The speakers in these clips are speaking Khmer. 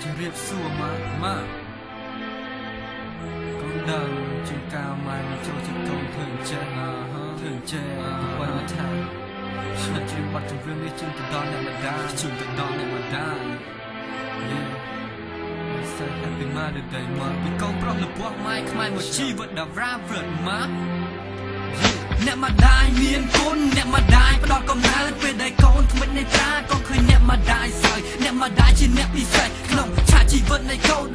ជំរាបសួរម៉ាម៉ាកូនដឹងជាងកាម៉ែមិនចូលចិត្តកូនធ្វើអញ្ចេះធ្វើអញ្ចេះប៉ុន្តែថាខ្ញុំជ្រាបបាត់ជំរឿននេះជូនទៅដល់អ្នកម្ដាយជូនទៅដល់អ្នកម្ដាយ Yeah, I say happy Mother Day ម៉ាពីកូនប្រុសលពស់ម៉ែខ្មែរមួយជីវិតដល់រ៉ាវឹតម៉ាអ្នកម្ដាយមានគុណអ្នកម្ដាយផ្ដល់កំណើតពេលដែលកូនថ្មិចនៃត្រាកូនឃើញអ្នកម្ដាយសើចអ្នកម្ដាយជាអ្នកពិសេសក្នុងឆាកជីវិតនៃកូន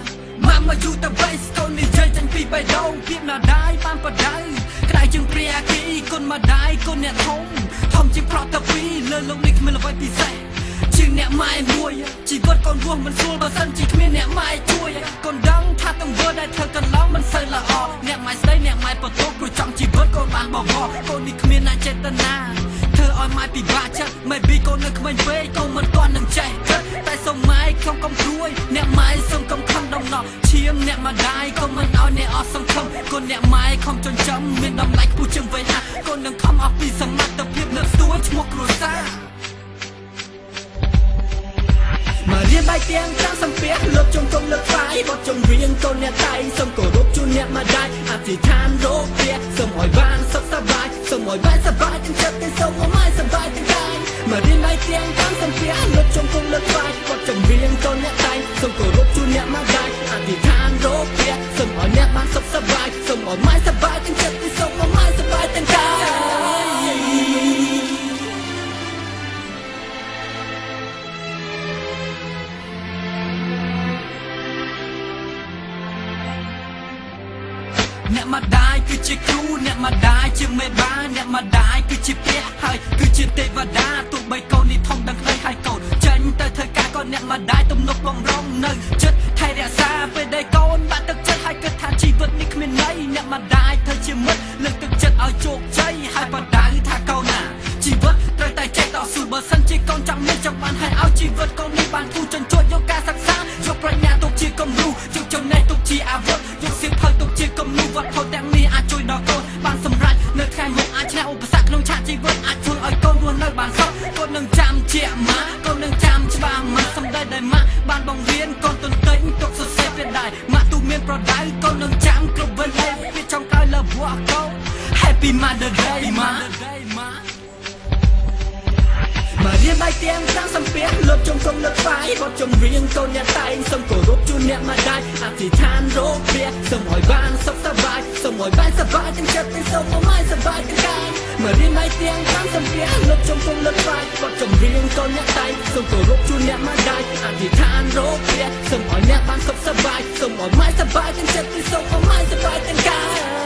ម៉ាក់មកយូរតែបេសកូននិយាយចាញ់ពីបេះដូងភាពម្ដាយបានបដៅក្តៅជាងព្រះអគីគុណម្ដាយគុណអ្នកធំធំជាងប្រតពីលើលោកនេះគ្មានអ្វីពិសេសជាងអ្នកម៉ែមួយជីវិតកូនរស់មិនស្រួលបើសិនជាគ្មានអ្នកម៉ែជួយកូនដឹងថាទង្វើដែលធ្វើកន្លងមិនសូវល្អអ្នកម៉ែស្ដីអ្នកម៉ែបន្ទោសព្រោះចង់ជីវិតកូនបានបវរកូននេះគ្មានណាចេតនាធ្វើឲ្យម៉ែពិបាកចិត្ត maybe កូននៅក្មេងពេកកូនមិនទាន់នឹងចេះគិតតែសូមម៉ែខ្ញុំកុំព្រួយអ្នកម៉ែសូមកុំខឹងដំណោះឈាមអ្នកម្ដាយកុំមិនឲ្យអ្នកអស់សង្ឃឹមកូនអ្នកម៉ែខំចិញ្ចឹមមានតម្លៃខ្ពស់ជាងវេហាកូននឹងខំអស់ពីសមត្ថភាពលើកស្ទួយឈ្មោះគ្រួសារមករៀនបាយទាំងតាំងសំពះលើកជុំកុំលើកថ្លៃបត់ចម្រៀងកូនអ្នកតែងសូមគោរពជូនអ្នកម្ដាយអធិដ្ឋានរកព្រះសូមឲ្យបានសុខសប្បាយសូមឲ្យបានសប្បាយទាំងចិត្តទាំងសូមឲ្យសប្បាយទាំងកាយមករៀនបាយទាំងតាំងសំពះលើកជុំកុំលើកថ្លៃបត់ចម្រៀងកូនអ្នកតែងសូមគោរពជូនអ្នកម្ដាយអធិដ្ឋានរកព្រះសូមឲ្យអ្នកបានសុខសប្បាយសូមឲ្យម៉ែសប្បាយទាំងចិត្តទាំងសូមឲ្យម៉ែសប្បាយទាំងកាយអ្នកម្ដាយគឺជាគ្រូអ្នកម្ដាយជាមេបាអ្នកម្ដាយគឺជាព្រះហើយគឺជាទេវតាទោះបីកូននេះធំដឹងក្តីហើយកូនចេញទៅធ្វើការក៏អ្នកម្ដាយទំនុកបំរុងនៅចិត្តថែរក្សាពេលដែលកូនបាក់ទឹកចិត្តហើយគិតថាជីវិតនេះគ្មានន័យអ្នកម្ដាយធ្វើជាមិត្តលើកទឹកចិត្តឲ្យជោគជ័យហើយបដៅថាកូនណាជីវិតត្រូវតែចេះតស៊ូបើសិនជាកូនចង់មានចង់បានហើយឲ្យជីវិតកូននេះបានធូរចិញ្ចួចយកការសិក្សាយកប្រាជ្ញាទុកជាគំរូយកចំណេះទុកជាអាវុធយកសៀវភៅទុកជាគំនូវត្ថុទាំងនេះអាចជួយដល់កូនបានសម្រេចនៅថ្ងៃមុខអាចឈ្នះឧបសគ្គក្នុងឆាកជីវិតអាចធ្វើឲ្យកូនរស់នៅបានសុខកូននឹងចាំជាម៉ាក់កូននឹងចាំច្បាស់ម៉ាក់សម្ដីដែលម៉ាក់បានបង្រៀនកូនទន្ទិញទុកសរសេរពេលដែរម៉ាក់ទូមានប្រដៅកូននឹងចាំគ្រប់វេលាពេលចុងក្រោយលើវត្តកូន Happy Mother Day ម៉ាមករៀនបាយទាំងតាំងសំពះលើកជុំកុំលើកថ្លៃបត់ចម្រៀងកូនអ្នកតែងសូមគោរពជូនអ្នកម្ដាយអធិដ្ឋានរកព្រះសូមឲ្យបានសុខសប្បាយសូមឲ្យបានសប្បាយទាំងចិត្តទាំងសូមឲ្យសប្បាយទាំងកាយមករៀនបាយទាំងតាំងសំពះលើកជុំកុំលើកថ្លៃបត់ចម្រៀងកូនអ្នកតែងសូមគោរពជូនអ្នកម្ដាយអធិដ្ឋានរកព្រះសូមឲ្យអ្នកបានសុខសប្បាយសូមឲ្យម៉ែសប្បាយទាំងចិត្តទាំងសូមឲ្យម៉ែសប្បាយទាំងកាយ